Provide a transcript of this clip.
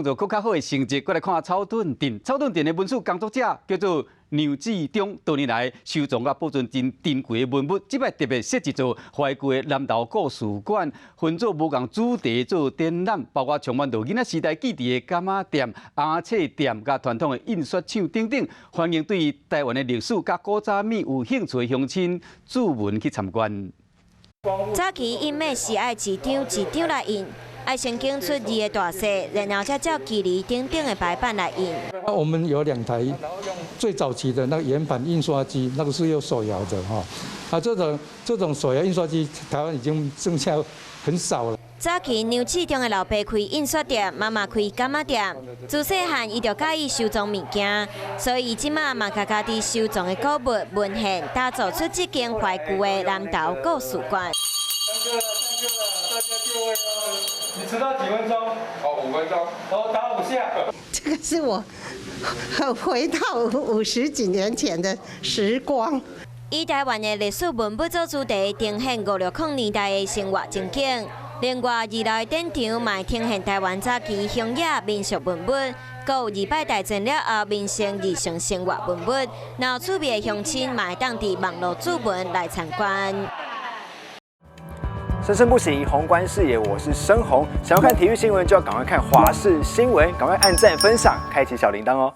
著閣較好的成績，閣來看草屯鎮。草屯鎮的文史工作者叫做梁志忠，多年來收藏佮保存真珍貴的文物，這擺特別設計做懷舊的南投故事館，分做無仝主題做展覽，包括充滿著囡仔時代記憶的柑仔店、尪仔冊店、佮傳統的印刷廠等等，歡迎對台灣的歷史佮古早物有興趣的鄉親注文去參觀。早期印墨是愛一張一張來印。愛先揀出字的大細，然後才照距離等等的排版來印。我們有兩台最早期的那個圓盤印刷機，那個是用手搖的哈。啊，這種手搖印刷機，台灣已經剩下很少了。早期梁志忠的老爸開印刷店，媽媽開柑仔店。自細漢伊就佮意收藏物件，所以伊這馬嘛共家己收藏的古物文獻，打造出這間懷舊的南投故事館。上課了，上課了，大家就位哦。你遲到幾分鐘？哦，5分鐘。哦，打五下。這個是我回到50幾年前的時光。以台灣的歷史文物做主題，呈現五六零年代的生活情景。另外，二樓的展場嘛呈現台灣早期鄉野民俗文物，閣有二擺大戰了後民生日常生活文物。若有趣味的鄉親嘛會當佇網路注文來參觀。生生不息，宏觀視野，我是申宏。想要看體育新聞，就要趕快看華視新聞，趕快按讚、分享，開啟小鈴鐺哦。